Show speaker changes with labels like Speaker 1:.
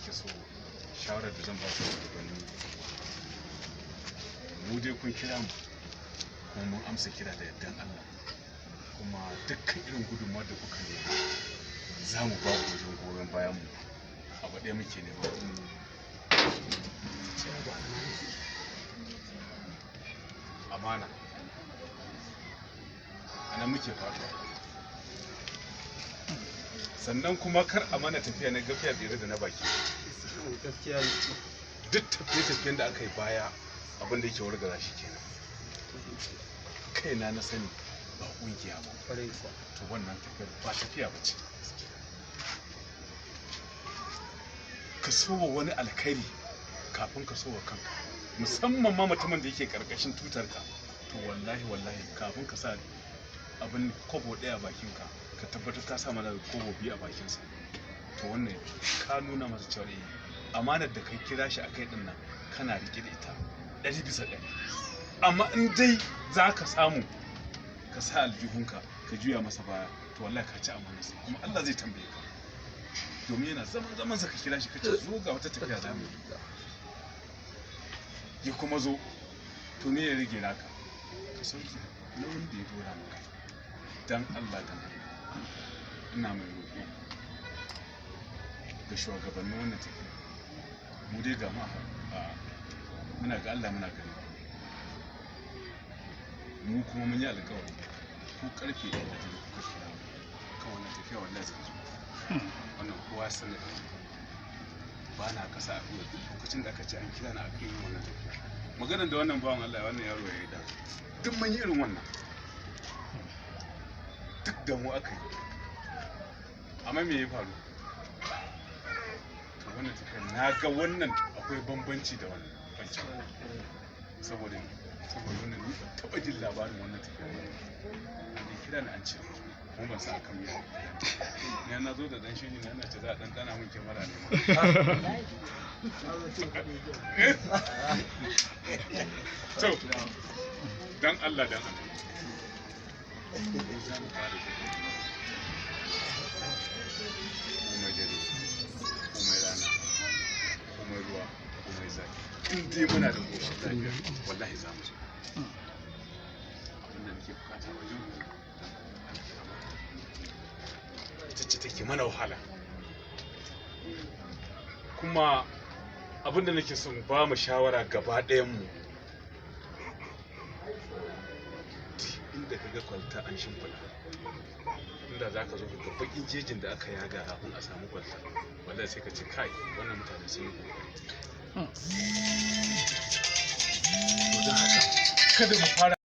Speaker 1: Nake so, shawarar da zan ba su shugabanni, mu dai kun kira mu kuma mun amsa kira da yardan Allah, kuma dukkan irin gudunmawar da kuka nema za mu ba ku wajen goyon bayan mu. Abu ɗaya muke nema: amana. A nan muke faɗuwa. Sannan kuma kar a mana tafiya na gafiya tsere da na baki.
Speaker 2: Gaskiya ne.
Speaker 1: Duk tafiye-tafiyen da aka yi baya, abin da yake wargaza shi kenan. Kaina na sani, ba kungiya ba.
Speaker 2: Kwarai kuwa.
Speaker 1: To, wannan tafiyar ba tafiya ba ce. Ka so wa wani alkhairi kafin ka so wa kanka, musamman ma mutumin da yake karkashin tutarka. To, wallahi wallahi, kafin ka sa abin kobo ɗaya a bakinka, ka tabbatar ka sa mana kobo 2 a bakinsa. To, wannan ka nuna masa cewa eh, amanar da kai kira shi a kai ɗin nan, kana riƙe da ita 100%. Amma in dai za ka samu ka sa aljihunka ka juya masa baya, to wallahi ka ci amanarsa, kuma Allah zai tambaye ka, domin yana zaman zaman sa ka kira shi, ka ce zo, ga wata tafiya za mu yi, ya kuma zo. To, me ya rage naka? Ka sauke nauyin da ya dora maka. Dan Allah, dan Allah, ina mai roƙo ga shugabannin wannan tafiya, mu dai ga mu muna ga Allah, muna gani mu kuma mun yi alƙawari. Ko karfe 1 na dare kuka kira mu kan wannan tafiya, wallahi zan zo. Wannan kowa sanar da ba na kasa a gwiwa. Duk lokacin da aka ce an kira ni akan yin wannan tafiya, maganar da wannan bawan Allah, wannan yaro ya yi da duk mun yi irin wannan, duk da mu aka yi, amma me ya faru? To, wannan tafiyar na ga wannan akwai bambanci da wannan wancan, saboda wannan ni ban taɓa jin labarin wannan tafiyar ba. An dai kira ni an ce, kuma ban san akan me ne. Na zo da dan shiri na, ina ce za a dan dana mun kyamara ne ma. To, dan Allah, dan Allah, za mu fara komai dare, komai rana, komai ruwa, komai zafi, in dai muna da koshin lafiya, wallahi za mu zo. Abinda muke bukata wajen ku, ita ce take mana wahala. Kuma abinda nake son ba mu shawara gaba ɗayan mu, duk inda ka ga kwalta an shimfiɗa, inda za ka zo ka ga baƙin jejin da aka yaga kafin a samu kwalta, wallahi sai ka ce kai, wannan mutane sun yi kokari. To, don haka kada mu fara.